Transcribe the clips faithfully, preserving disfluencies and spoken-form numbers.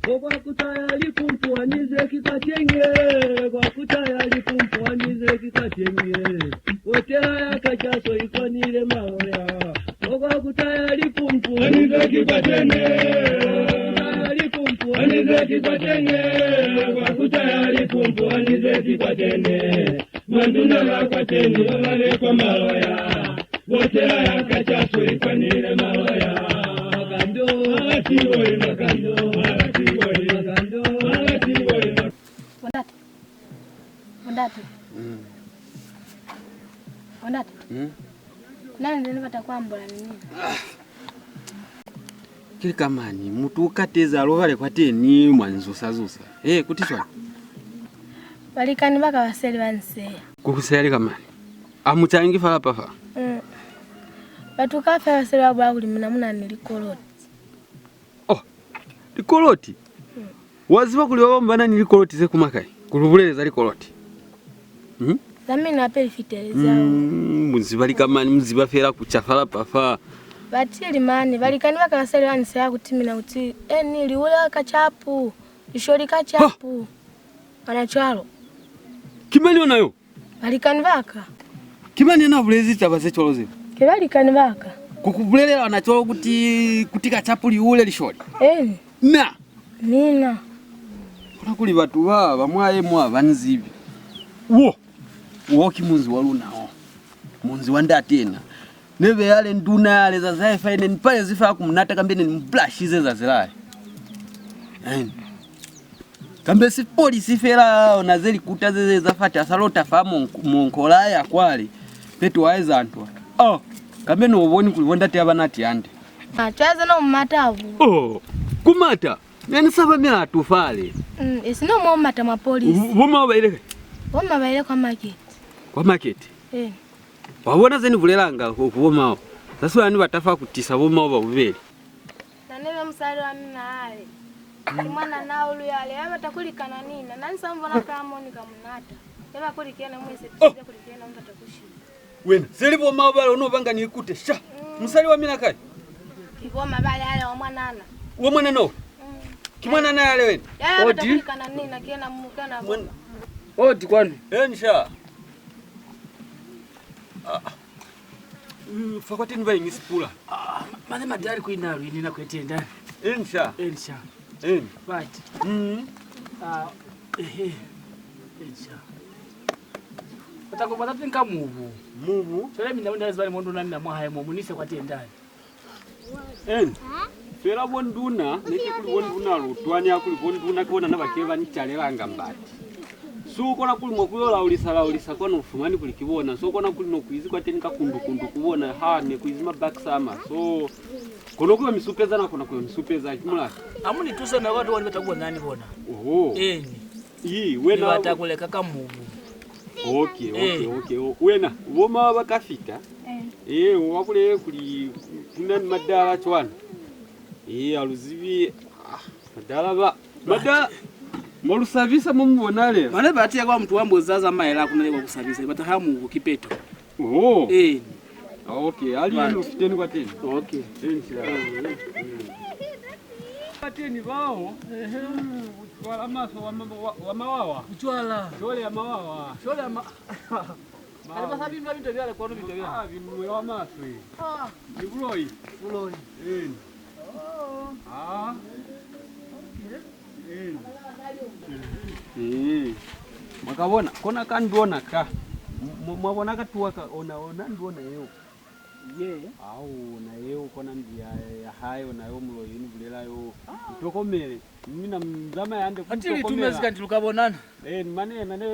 Ko kwa kutaya lipumpu anize ki kwa tenge, kwa kutaya lipumpu anize ki kwa tenge. Wotela ya ka caso ikwanile maloya. Kwa kutaya lipumpu, anize ki kwa tenge. Kwa kutaya lipumpu, anize ki kwa tenge. Kwa kutaya lipumpu, anize ki kwa tenge. Manduna ba kwa tenge, ba ba be kwa maloya. Botela ya ka caso ikwanile maloya. Makando, makando, makando, makando. Bo ndate. Bo ndate. Mm. Bo ndate. Mm. Ku na ni ze ni bata ku ambola ni mina. Ki lika mañi mutu u katezi a lobale kwateni mwa nzusa-zusa? Ee, kuti cwañi? Balikani ba ka ba seli ba nseya. Ku ku seya lika mañi? A mu cangi fa lapa fa? Mm. Batu kaufela ba seli ba bulela kuli mina mu na ni likoloti. Oh, likoloti? Mm. Wa ziba kuli ba bañwi ba na ni likoloti ze kuma kai? Ku lu bulele za likoloti. Hmm? Za mina hape li fitelezi hao. Mm, mu ziba lika mañi, mu ziba fela ku ca fa lapa fa. Batili mane, balikani ba ka ba seli ba ni seya kuti mina kuti, eni, liule ka capu, lisholi ka capu. Ona cwalo. Ki mañi yona yo? Balikani ba ka. Ki mañi yena a bulezi taba ze cwalo zeo? Ki balikani ba ka. Ku ku bulelela ona cwalo kuti, kuti ka capu, liule, lisholi? Eni. Na! Mina. Kona kuli batu ba, ba mwa ye mwa ba nzibi. Wo! Wo ki munzi wa luna wo. Munzi wa ndate na. Ne be yale nduna yale zazi hae fa ne ni palezi fa ku mu nata kambe ne ni mu blashize zazi lale. Amen. Kambe sipolisi fela ona ze likuta ze, ze za fata sa lota fa monko, monko la ya kwale. Peto wa eza ntwa. Oh, kambe no boni kuli bo ndate ba nati hande. Ah, cwaze no mata bu. Oh, ku mata. Ne ni saba milatu fale. Mm, isi no mo mata mapolisi. Bo, bo mao ba ile kai? Bo ma ba ile kwa market. Kwa market? Eh. Wa bona ze ni bulelanga ku, ku bo mao. Za swana ni bata fa ku tisa bo mao ba bubeli. Na ne be musali wa mina ale. Ki mwanana ulu yale, ya bata ku likana ni na. Na ni sa mu bona ka moni ka munata. Ya ba kuli ki yena mu isepisize kuli ki yena mu bata ku shila. Wena, ze li bo mao bale ono banga ni ikute, sha. Mm. Musali wa mina kai? Ki bo ma bale ale wa mwanana. Wa mwanana o? Mm. Ki mwanana yale wena? Ya, ya bata ku likana ni na, ki yena mu, ki yena. Odi kwanu. Eni sha. Ah. Mm, fa kwateni ba ingi sipula. Ah, ma-, mane madali ku ina lu inina kwete ndani. Eni sha. Eni sha. Eni. But. Mm. Ah, ehe. Eni sha. Bata ku, bata tinka mubu. Mubu? Cwale mina unda zibani mondo na mina mwa hae mo munise kwate ndani. Eni. Fela bo nduna, ne ki kuli bo nduna lutwani ya kuli bo nduna ki bona na ba ke ba ni talelanga mbati. So kona kuli mwa ku yo laulisa, laulisa kwa no fumani kuli ki bona. So kona kuli no ku izi kwateni ka kundu, kundu ku bona. Ha, ne ku izi mabakisama. So, kono ku yo mi supeza na kona ku yo mi supeza. Ki mulatu. A mu ni tuse na batu ba ni bata ku bona ni bona. Oho. Eni. Ii, wena. Ni bata ku leka ka mubu. Okay, okay, okay. Wena, bo ma ba ka fita. Eh, wa bulele kuli ku na ni madala cwana. Eh, a lu zibi, ah, madala ba, madala, mo lu sabisa mo mu bonalela. Mane ba tiya kwa mutu wa mbozi za zamaela ku na le kwa ku sabisa, ba taha mubu kipeto. Oh. Eh. Ah, okay, ali lu fiteni kwateni. Okay. Eh, ntila. Kwateni bao, eh, bucwala maswe wa ma-, wa, wa mawawa. Bucwala. Shole ya mawawa. Shole ya ma-, ali ba sa binwa binto byale kwanu binto byale. Ah, binwe wa maswe. Ah. Ni buloi. Buloi. Eh. Oh. Ah. Okay. Eh. Eh. Mwa ka bona, kona ka ndona ka. Mwa, mwa bona ka tuwa ka ona, ona ndona yeo. Ye. Au, na yeo kona ndu ya, ya hae, ona yo muloi ni bulela yo. Ah. Ntokomele. Mina mzama yande. Ati lu itumezi kanti lu ka bonana. Eh, mane, mane,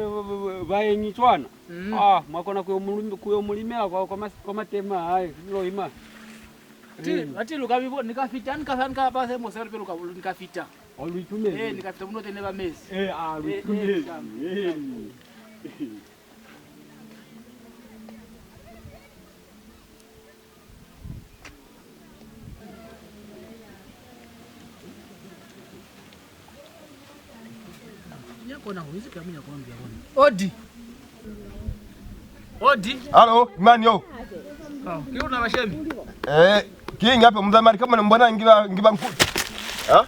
baenyi cwana. Mm. Ah, mwa kona ku yo mu, ku yo mu limela kwa, kwa mas-, kwa matema hae, muloi ma. Ati, eh, ati lu ka mi bo-, ni ka fita, ni ka, ni ka pase mo se lu ka, ni ka fita. O lu itumezi? Eh, ni ka fita muno tene ba mezi. Eh, ah, lu itumezi. Eh, eh. Odi. Odi. Halo, mani yo. Ah, ki una bashemi? Eh, ki ngape mzamari kama mbona ngiba, ngiba nkuti. Ha?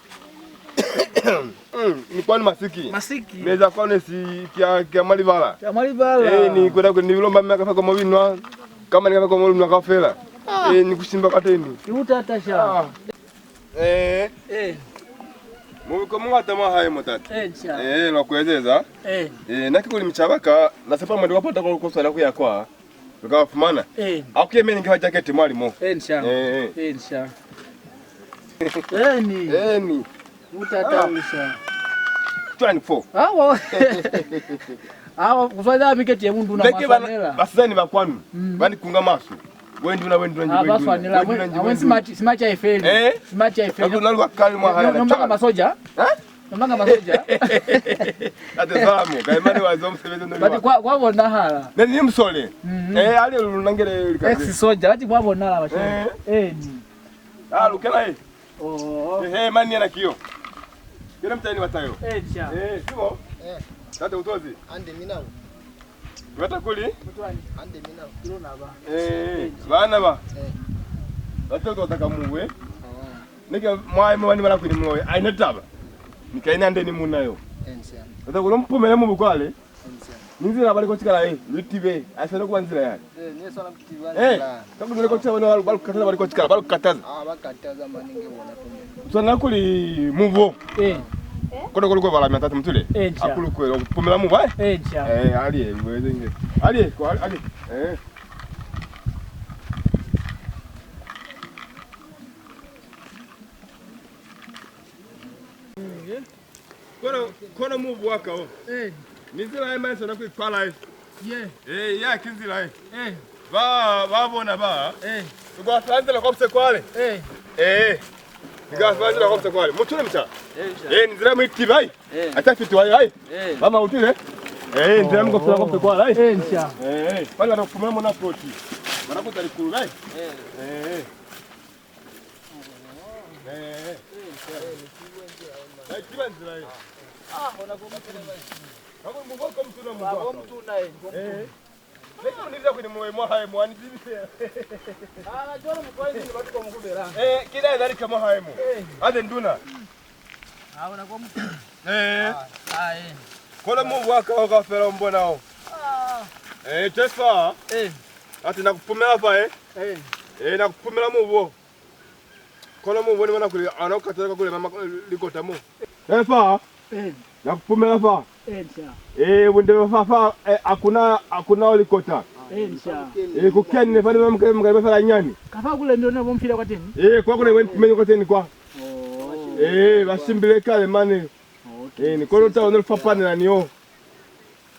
Mm, ni kwanu masiki. Masiki. Meza kwanu si kia, kia malibala. Kia malibala. Eh, ni kwenda kuli ni bilomba maka fa kwa mobinwa. Kama ni ka fa kwa mobinwa kaufela. Ah. Eh, ni kushimba kwa teni. Ki utata sha. Ah. Eh. Eh. Mubiko mungata mwa hae mo tata. Eh, ncha. Eh, lwa kuezeza. Eh. Eh, na ki kuli micaba ka, na sepa mwendo wa pata kwa kuswala ku ya kwa. Lu ka fumana. Eh. A ku yemeni nge wa jaketi mwali mo. Eh, ncha. Eh, eh. Eh, ncha. Eh, ni. Eh, ni. Utata usha. Twenty-four. Awo. Awo, kufanya miketi ya mundu na. Ndeke bana, maswanela. Basizani ba kwanu. Mm. Ba ni kunga maso. Wenduna, wenduna, nji, ah, wenduna. Ba swanela. Wenduna, nji, amwe wenduna. Smart, smart ya ifeli. Eh? Smart ya ifeli. Haku nalwa kali mwa haya. Nombanga masoja. Eh? Nombanga masoja. Ate zamu, kaimani wazo msebenzi ndo. Bati kwa, kwa bonahala. Neni ni musole. Mm. Eh, ale lunangele likaze. Ex soja, bati kwa bonahala bashe. Eh. Eh, ni. Ah, lukela, eh. Oh. Ehe, mani yena kiyo. Kena mutani batayo. Eh, ncha. Eh, sibo? Eh. Tate utozi. Ande mina. Bata kuli? Mutwani. Ande mina. Kilo na ba. Eh, bana ba. Eh. Bata utoza ka muwe. Oh. Nike mwa imo bani bala kuli muwe. Aine taba. Nikaina ande ni muna yo. Eh, ncha. Bata kulo mpumele mu bukwale. Ni nzila bali ko cikala, eh, lu tibe, a swana kuba nzila yani. Eh, ni swana kutiba nzila. Eh, ka kuli bali ko cikala, bali, bali kataza, bali ko cikala, bali kataza. Ah, ba kataza mani nge bona tu. Swana kuli mubo. Eh. Kono kuli ko bala mia tatu mutule. Eh, ncha. Akulu kwelo, pumela mubo, eh? Eh, ncha. Eh, ali, eh, mweze nge. Ali, eh, ko, ali, ali. Eh. Kono, kono mubu wa ka wo. Eh. Ni nzila ye mane sona ku ikwala ye. Ye. Eh, ya ki nzila ye. Eh. Ba, ba bona ba. Eh. Ni ka fa nzila kwa buse kwale. Eh. Eh. Ni ka fa nzila kwa buse kwale. Mutule mcha. Eh, ncha. Eh, ni nzila mu itiba ye. Eh. Ata fiti wa ye. Eh. Ba ma utile. Eh, nzila mu ka fa kwa buse kwale. Eh, ncha. Eh, eh. Bana ba fumana mona ploti. Mwana kuta likulube. Eh. Eh. Eh. Ba itiba nzila ye. Ah, ona ko mutuna. Ba ko mutuna. Ba ko mutuna, eh. Eh. Ni ku ni kuli mu mwa hae mo, ani zibi fela. Ah, jwale mu tlwaele ni batu ba mu kubela. Eh, ki na ena lika mwa hae mo. Eh. Ate nduna. Ah, ona kwa mu. Eh. Ah, ah, eh. Kono mubu wa ka kaufela u mbona o. Ah. Eh, Jefa. Eh. Ati na ku pumela fa, eh. Eh. Eh, na ku pumela mubu o. Kono mu bone mwana kuli ana u katela ka ku lema ma-, likota mo. Eh, fa. Eh. Na ku pumela fa. Eh, nca. Eh, bunde fa, fa, eh, hakuna, hakuna likota. Eh, nca. Eh, ku kene fa ni ba mukele mukele ba fela nyani. Ka fa kule ndio na bo mfila kwa teni. Eh, kwa kule bo mfila kwa teni kwa. Oh. Eh, ba simbile kale mane. Okay. Eh, ni kono ta ona lu fapanela ni yo.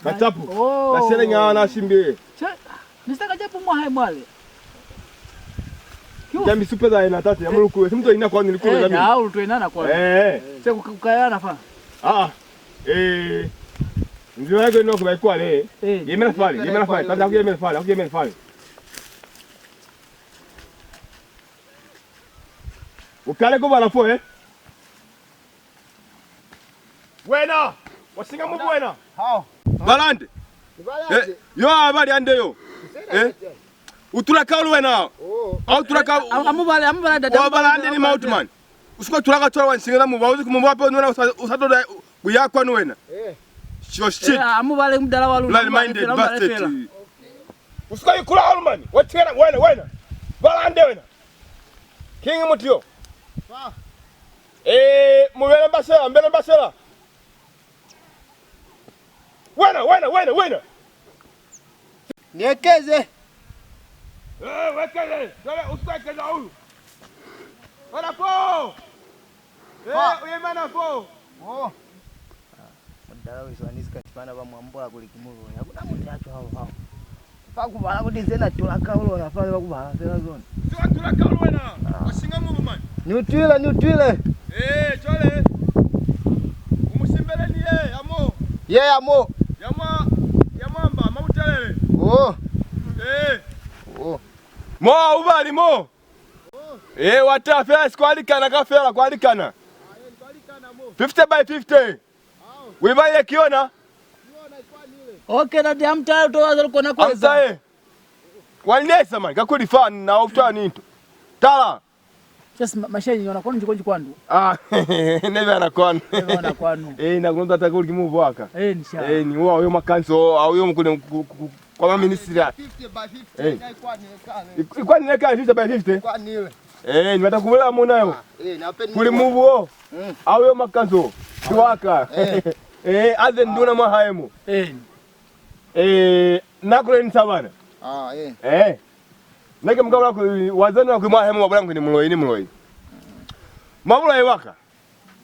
Kachapu. Oh. Na sele nyana simbi. Che, Mister Kachapu mwa hae mwale. Yo. Ya misupe za ena tate, ya mulukulu. Simuto ina kwani likulu. Eh, ya mulukulu ina na kwani. Eh. Se ku-, ku kaya na fa. Ah, ah. Eh. Nzila yako ino kuba ikwale. Eh. Yemela fale, yemela fale. Tata ku yemela fale, ku yemela fale. U kale ku bala fo, eh. Wena, wa singa mubu wena. Hao. Balande. Ni balande. Eh, yo abali ande yo. Eh? U tula kaulu wena. Oh. Au tula ka. Amu bale, amu bale dada. Wa balande ni mautu man. Usuka tula ka tula wa nsinga mubu, uzi kumubu ape nuna usa, usa toda ku ya kwanu wena. Eh. Sio shit. Eh, amu bale mdala wa luna. Blind minded bastard. Usuka ikula alumani. Wa tena wena, wena. Balande wena. King mutu yo. Fa. Eh, mubele mbasela, mbele mbasela. Wena, wena, wena, wena. Ni ekeze. Eh, wekele. Dole usikekeza uyu. Wena fo. Eh, fa. Uyemana fo. Oh. Mudala wesu ani sika tipana ba mwambola kuli ki muloi. Hakuna mutu ya cwalo hao. Fa ku bala kuti nze na tula kaulo na fa ba ku bala fela zona. Nze wa tula kaulo wena. Ah. Wa singa mubu man. Ni utwile, ni utwile. Eh, cwale. U mu simbele ni ye, ya mo. Ye, ya mo. Ya mwa, ya mwamba, mabutelele. Oh. Eh. Oh. Mo, u bali mo. Eh, wa ta fela, si kwa likana kafela, kwa likana. Fifty by fifty. Wi ba ye ki yona. Okay, dadi, amtaye utowaza lukona kweza. Amtaye. Wa nesa man, kakuli fa na utwa ninto. Tala. Just ma-, masheni yona kono njiko njikwandu. Ah, nebe ana kwanu. Nebe ana kwanu. Eh, na kuno tata kuli ki mubu wa ka. Eh, ni sha. Eh, ni wa uyo makanso, au yo mukule ku-, ku-, ku-, kwa ma ministry. Fifty by fifty, eh. Ikwanile kale. Ik-, ikwanile kale fifty by fifty? Ikwanile. Eh, ni bata ku bulela muna yo. Ah, eh, na pe ni kuli mubu wo. Mm. Au yo makanso, ki wa ka. Eh. Eh, aze nduna mwa hae mo. Eh. Eh, na kule ni sabana. Ah, eh. Eh. Nake mukabula kuli, wa zana kuli mwa hae mo ba bulela kuli ni muloi, ni muloi. Mwa bulai wa ka.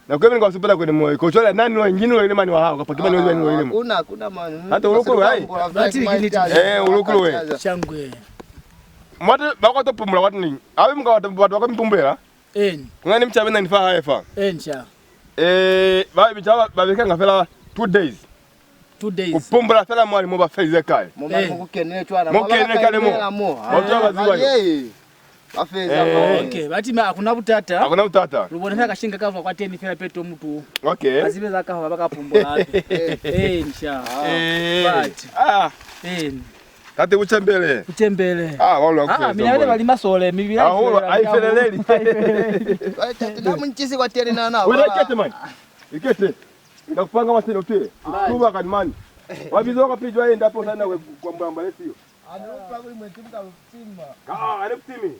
Na kwebe ni kwa supela kuli ni muloi. Ko cwale nani muloi, ngi muloi ni mani wa hao, kapa ki mani wa muloi ni mo. Kuna, kuna mani. Hata ulukulu, hai? Batili kili. Eh, ulukulu we. Shangwe. Mwate, ba kwa to pumbula watu ni. Abe mukabata batu ba kwa mpumbela. Eni. Kuna ni mchabe na ni fa hae fa. Eni sha. Eh, ba bicha ba, ba bekanga fela two days. Two days. Ku pumbula fela mwali mo ba felize kale. Mo mali mo ku kenile cwana. Mo kenile kale mo. Mo cwana ba ziba yo. Ba feza mo. Okay, bati ma hakuna butata. Hakuna butata. Lu bona fela kashinga ka fa kwa teni fela peto mutu. Okay. Ba zibe za ka fa ba ka pumbula hape. Eh, nsha. Eh. But. Ah. Eh. Kati buchembele. Buchembele. Ah, walo. Ah, mina bale bali masole, mibila. Ah, walo, ai feleleli. Ai feleleli. Ai, tata, na munchisi kwa teni na na. Wena ikete man. Ikete. Ndakupanga masene utile. Kuba kanimani. Wabizo kapijwa yenda hapo sana we kwa mbamba lesiyo. Ane upula kuli mweti muka lutima. Ah, ane kutimi.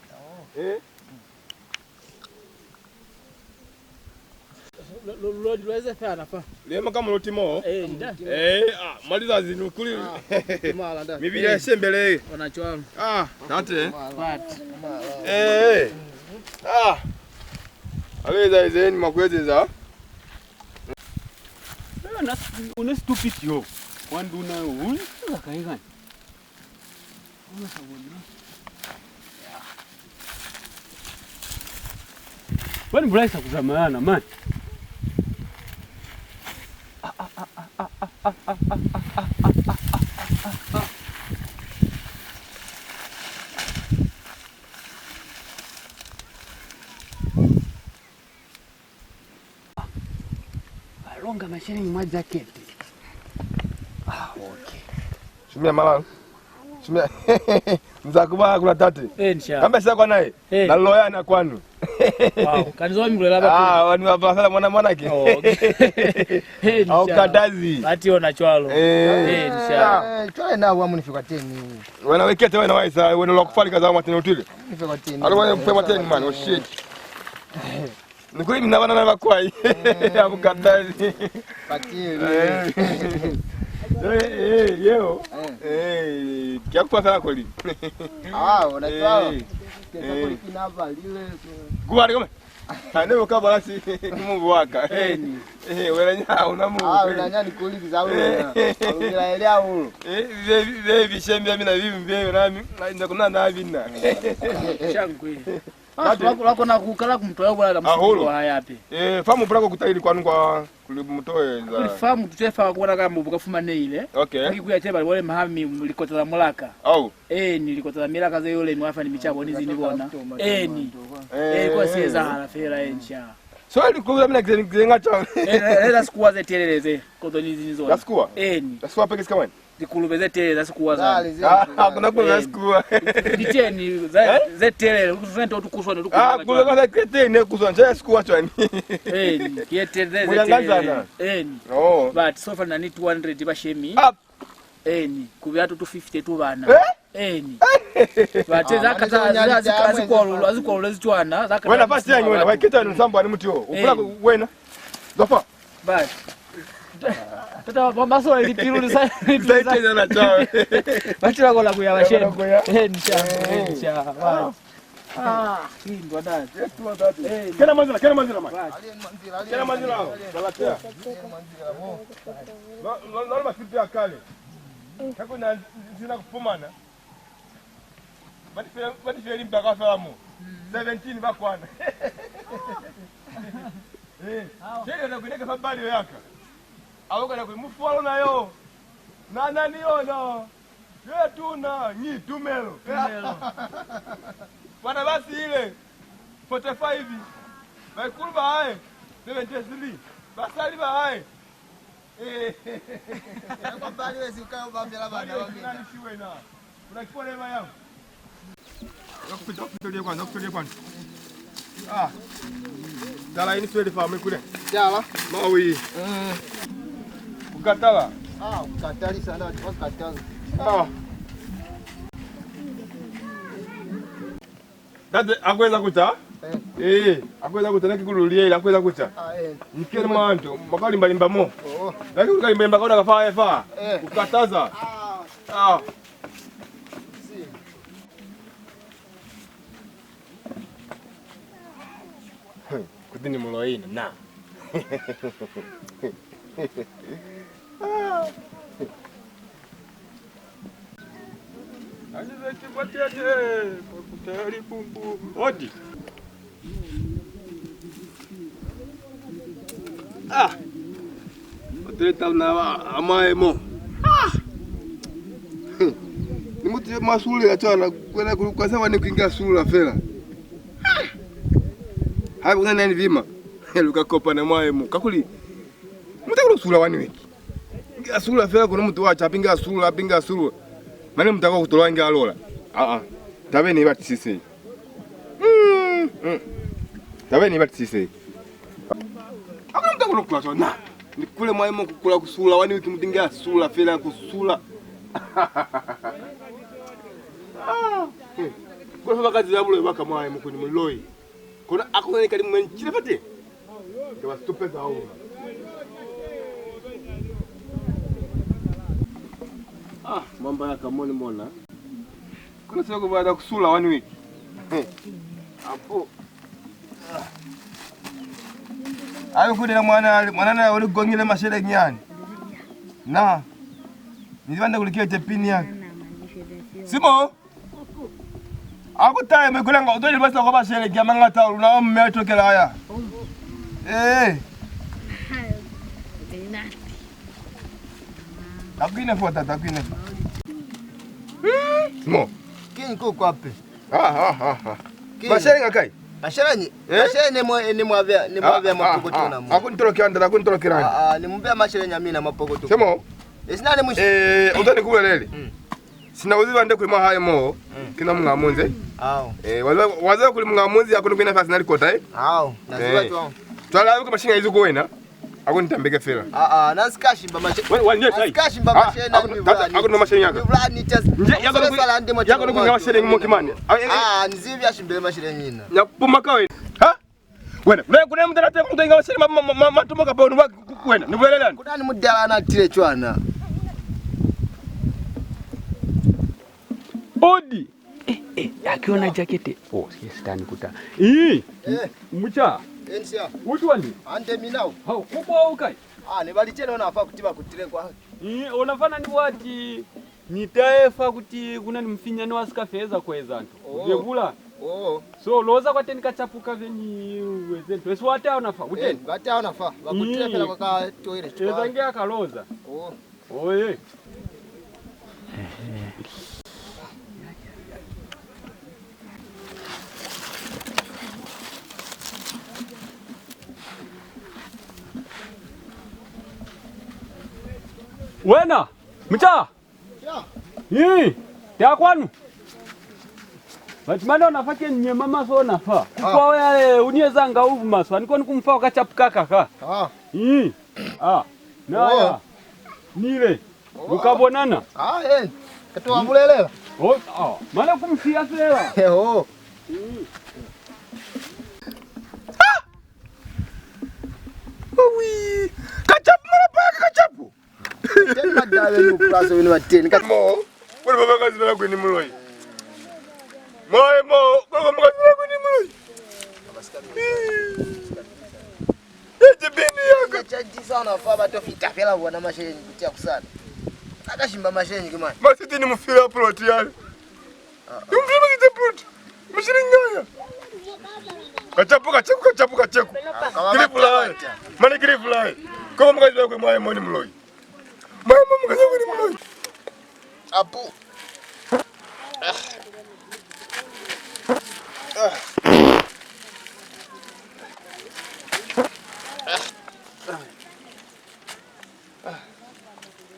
Eh? Lo, lo, lo, lo eze fana fa. Lema ka muloti mo. Eh, nda. Eh, ah, maliza zinu kuli. Ah, mala nda. Mibili ya shembele. Ona cwalo. Ah, tate. But. Eh. Ah. Aleza izeni makwezeza. Una, una stupid yo. Wanduna uli. Ula kaingani. Bani bulaisa kuzamayana mani. Ah, ah, ah, ah. Ah, ah, ah, ah, ah. Shelling mwa jacket. Ah, okay. Shumia malalu. Shumia. Nza kuba kuna tate. Eh, nsha. Kambe sa kwa naye. Eh. Na loya na kwanu. Wow, kanizo wa mibulela ba. Ah, wani wa pasala mwana mwana ke. Oh, okay. Eh, nsha. Au katazi. Bati ona cwalo. Eh. Eh, nsha. Eh, cwale na wa munifi kwa teni. Wena wekete wena waisa, wena lo kufalika za mateni utile. Munifi kwa teni. Alo wena mpe mateni man, oh shit. Ni kuli mina bana na bakwai. Ya bukatali. Patili. Eh, eh, yeo. Eh, kya kupa fela kuli. Ah, ona twala. Eh. Kesa kuli kina balile. Kuba le kome. Ane uka bala si ni mubu waka. Eh, wela nya una mubu. Ah, wela nya ni kuli biza wela. Alukela ele aulo. Eh, be be bishembe mina bibi be nami. Nda kuna na bina. Shangwe. Ah, lwa kona ku kala ku mu toya ku bala ka musipili wa hae hape. Eh, fa mu bula ko ku tahili kwanu kwa kuli mu toyeza. Kuli fa mu tute fa ku bona ka mo bu ka fumanehile. Okay. Ki ku ya teba bole mahami likota la mulaka. Au. Eni, likota la milaka ze yo lemiwa fa ni micabo ni zini bona. Eni. Eh, kwa si ezahala fela eni sha. So likulubu za mina ki ze ngata. Eh, za sikuwa ze telele ze, koto ni zini zona. Za sikuwa? Eni. Za sikuwa pekisi ka wena? Likulube ze telele za sikuwa za. Ah, kuna kulube za sikuwa. Liteni za ze telele, ku zento tukuswa ne tukuswa. Ah, kulube za keteni ne kuswa nje sikuwa cwani. Eh, ye telele ze telele. Eh. Oh. But so far na ni two hundred ba shemi. Up. Eh, ku bya tu two fifty tu bana. Eh? Eh. But za kata za zikolo, za zikolo ze cwana, za kata. Wena fasi yangu wena, wa ketani samba ni mutio. Ukula wena. Zafa. But tata wa maso ili pilu lisa. Zaitenya na tawe. Batila kola kuya basheni. Eh, nsha. Eh, nsha. Ah, indwa dad. Yes, tu dad. Kena manzila, kena manzila man. Kena manzila. Galatia. No no no masipi akale. Kako na zina kupumana. Bati fela, bati fela limba ka fela mo. Seventeen ba kwana. Eh, shele na kuineka fa bali yaka. Awo kana kuli mufu wa luna yo. Na na ni yona. Yo tuna ni tumelo. Tumelo. Bana ba sile forty-five. Baikulu ba hae seventy-three. Basali ba hae. Eh. Kwa bali wezi ukayo bambela bana wa mina. Kuna ni shiwena. Kuna kipole ba yangu. Nakupita, nakupita kwanza, nakupita kwanza. Ah. Tala ini sweli fa mwe kule. Tala. Mawi. Mm. Ukatala. Ah, ukatali sana, watu wakatala. Ah. Dade, akweza kuta? Eh. Eh, akweza kuta, naki kululie, akweza kuta. Ah, eh. Nikele manto, makali mbalimba mo. Oh. Naki kuluka limbalimba kaona kafa efa. Eh. Ukataza. Ah. Ah. Kuti ni muloi na. Ani ze ki kwa tete, kwa kutaya lipumpu. Odi. Ah! Batele tauna ba amaye mo. Ah! Ni mutu ye masule ya cwana, kwena kuli kwa sa bani kuinga sula fela. Ah! Ha kuna nani bima. Luka kopana mwaye mo. Kakuli mutakulu sula wani weki. Nge asula fela kono mutu wa cha, pinga asula, pinga asula. Mane mutu akwa kutola nge alola. Ah, ah. Tabe ni batisise. Mm, mm. Tabe ni batisise. Akuna mutu akuna kula sona. Ni kule mwa imo kukula kusula, wani wiki mutu nge asula fela kusula. Ah. Eh. Kule fa bakazi za bulo baka mwa imo kuni muloi. Kono akuna ni kali mwencile fate. Ke ba stupeza hao. Ah, mamba ya ka moni mona. Kono se ku bata kusula one week. Apo. Ayo kudela mwana, mwana na uli gongile mashele nyani. Na. Nilibanda kulikete pini ya. Simo. Akutaye mwe kulanga utoli basa kwa bashele kia mangata luna o mme atokela aya. Eh. Takwine fo tata, takwine fo. Mo. King ko kwape. Ha ha ha ha. Bashele nga kai? Masheleñi, eh? Masheleñi ne mwa, ne mwa beya, ne mwa beya mwa pokoto na mo. Akuntolokela ndala, akuntolokela. Ah, ah, ne mu beya masheleñi a mina mwa pokoto. Semo. Esi na ne mushi. Eh, uta ni kubulelele. Mm. Sina uziba nde kuli mwa hae mo, mm, kina munga munzi. Ao. Eh, waza, waza kuli munga munzi akuni kwina fasi na likota, eh? Ao, na ziba twao. Twala yuko mashinga izuko wena. Akunitambeke fela. Ah, ah, na sika shimba mashe. Wena, wena, na sika shimba mashe na ni bulani. Akuno mashe nyaka. Ni bulani just. Nje, yako no, yako no kunga mashe mo kimani. Ah, ni zibi ya shimbele mashe nyina. Na puma ka wena. Ha? Wena, wena kuna mudala te kunga mashe ma, ma, ma, ma, matomo ka pa wena, ni bulelelani. Kuna ni mudala na tile cwana. Odi. Eh, eh, akiona jakete. Oh, yes, tani kuta. Ii. Eh. Mucha. Ensia. Uti wandi? Ande minao. Hao, kubo ukai? Ah, ne bali cene ona fa kuti ba kutile kwa. Ii, ona fana ni wati. Ni tae fa kuti kuna ni mufinyani wa sika feza kueza nto. Oh. Debula. Oh. So, loza kwa teni ka chapuka veni ueze nto. Esi wata ona fa, uteni. Eh, bata ona fa. Ba kutile fela kwa ka toilet. Eza nge akaloza. Oh. Oye. Wena, mucha. Ya. Ii, ta kwanu. Bati mane ona fa ke nyema maso ona fa. Ah. Kwa ya, eh, uniezanga uvu maso, ani koni kumfa ka chapuka kaka. Ah. Ii. Ah. Na ya. Nile. Lu ka bonana. Ah, eh. Ka to bulelela. Oh, ah. Mane ku mu siya fela. Eh, oh. Mm. Ah! Ui! Kachapu, mwana pa ka Kachapu. Teni madabe ni uplaso wenu wa teni. Ka mo. Kwa baba kazi bala kweni muloi. Moe mo, kwa baba kazi bala kweni muloi. Eti bini yaka. Cha disa ona fa ba to fita fela bona masheleñi kuti ya kusana. Aka shimba masheleñi ke mani. Masiti ni mufila plot yale. Ni mufila masiti plot. Masheleñi ngaya. Kachapu, kacheku, kachapu, kacheku. Kili fulai. Mane kili fulai. Kwa baba kazi bala kwe mwaye moni muloi. Mama, mukanya kuli muloi. Apu.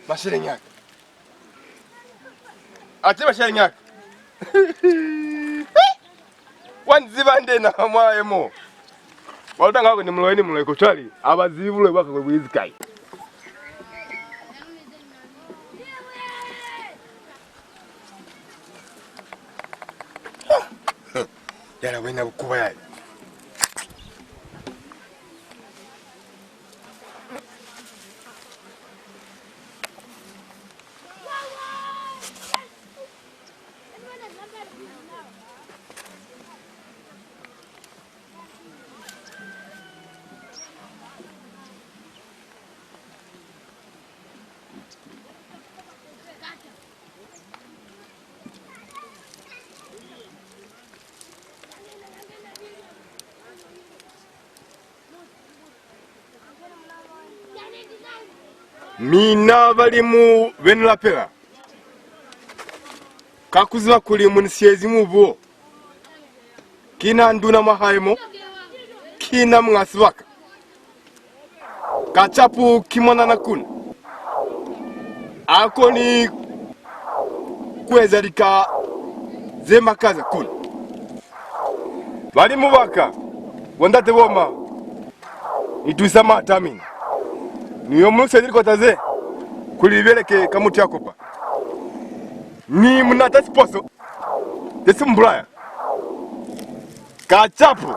Masheleñi aka. Ate masheleñi aka. Wa nziba nde na mwa emo. Wa utanga kuli ni muloi ni muloi, kochwali, a ba zibi buloi bwa ka kuli bu izi kai. Yala wena bukuba yale. Mina balimu beni lapela, ka ku ziba kuli mu ni siyezi mubu wo, ki na nduna mwa hae mo, ki na muñ'a sibaka. Kachapu ki mwanana kuna. A koni ku eza lika ze makaza kuna. Balimu ba ka, bo ndate bo ma, ni tusa maata a mina. Ni yo mu lusezi likota ze, kuli li beleke ka mutu ya kopa. Ni mu nata siposo. Tesi mbulaya. Kachapu.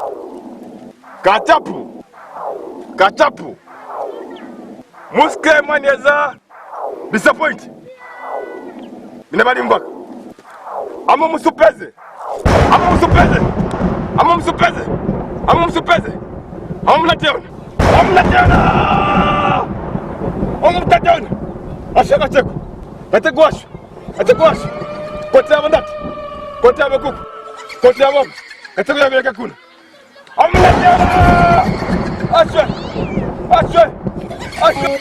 Kachapu. Kachapu. Mu si ke mwa ni eza disappoint. Mina balimu ba ka. Amu mu supeze. Amu mu supeze. Amu mu supeze. Amu mu supeze. Amu mu nate yona. Amu mu nate yona. Amu mu nate yona. Ashaka cheko. Nate gwasho. Ate kwasho. Koti ya bandate. Koti ya bakuku. Koti ya baba. Ate kuyabeleka kuna. Amina tena. Ashwe. Ashwe. Ashwe.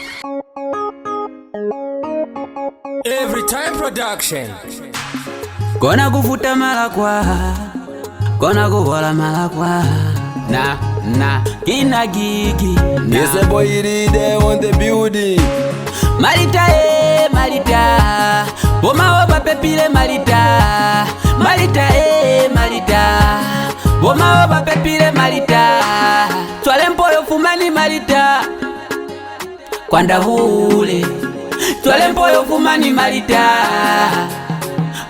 Every Time Production. Kona kufuta malakwa, Kona ku bola malakwa. Na, na, ki na Gigi, na. It's a boy Ride on the building. Malita, eh, Malita. Bo mao ba pepile Malita. Malita, eh, Malita. Bo mao ba pepile Malita. Cwale mpo yo fumani Malita. Kwanda bule. Cwale mpo yo fumani Malita.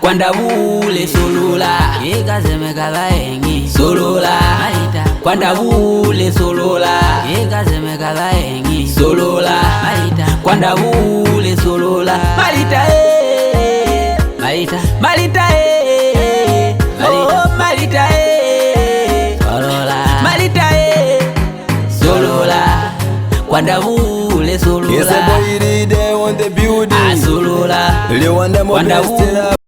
Kwanda bule solola. Ika zeme ka baengi. Solola. Malita. Kwanda bule solola. Ika zeme ka baengi. Solola. Malita. Kwanda bule solola. Malita, eh. Malita. Malita, eh. Malita. Oh, Malita, eh. Solola. Malita, eh. Solola. Kwanda bule solola. It's a boy Ride on the building. Ah, solola. Liwanda mo Kwanda best bu-